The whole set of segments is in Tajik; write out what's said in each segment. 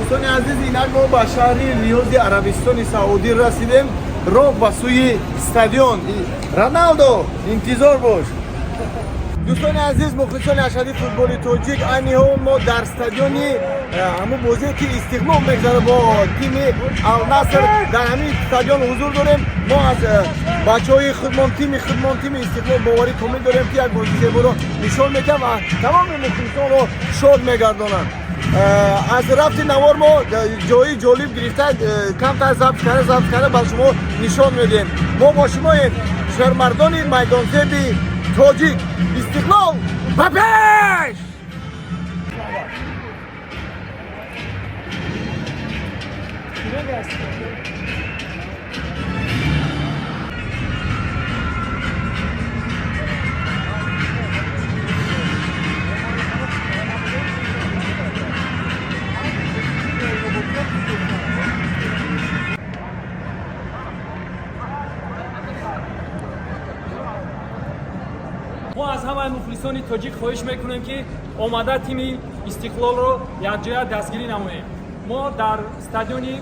Дӯстони азиз, инак мо ба шаҳри Риёзи Арабистони Саудӣ расидем. Роҳ ба сӯи стадион. Роналдо, интизор бош. Дӯстони азиз, мухлисони ашади футболи тоҷик, айни ҳол мо дар стадиони ҳамун бозие, ки Истиқлол мегзарад бо тими Алнаср, дар ҳамин стадион ҳузур дорем. Мо аз бачаҳои худмон, тими худмон, тими Истиқлол боварӣ комил дорем, ки як бозии зеборо нишон медиҳам ва тамоми мухлисонро шод мегардонанд. Аз рафти навор мо ҷои ҷолиб гирифта, камтар забт карда ба шумо нишон медиҳем. Мо бо шумоем, шермардони майдонзеби тоҷик. Истиқлол, ба пеш! Мо аз ҳамаи мухлисони тоҷик хоҳиш мекунем, ки омада тими Истиқлолро якҷоя дастгирӣ намоем. Мо дар стадиони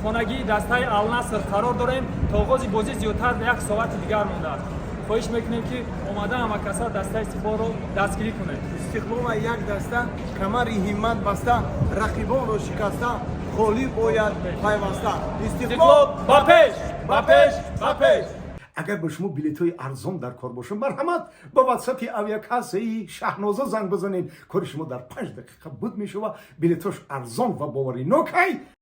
хонагии дастаи Алнаср қарор дорем. То оғози бозӣ зиёдтар як соати дигар мондааст. Хоҳиш мекунем, ки омада ҳамакаса дастаи Истиқлолро дастгирӣ кунед. Истиқлола як даста, камари ҳиммат баста, рақибонро шикаста, ғолиб ояд пайваста. Истиқлол, ба пеш, ба пеш, ба пеш! Агар ба шумо билетҳои арзон дар кор бошад, марҳамат, ба ватсапи авиакассаи Шаҳноза занг бизанед. Кори шумо дар 5 дақиқа буд мешава. Билетҳош арзон ва боваринокай.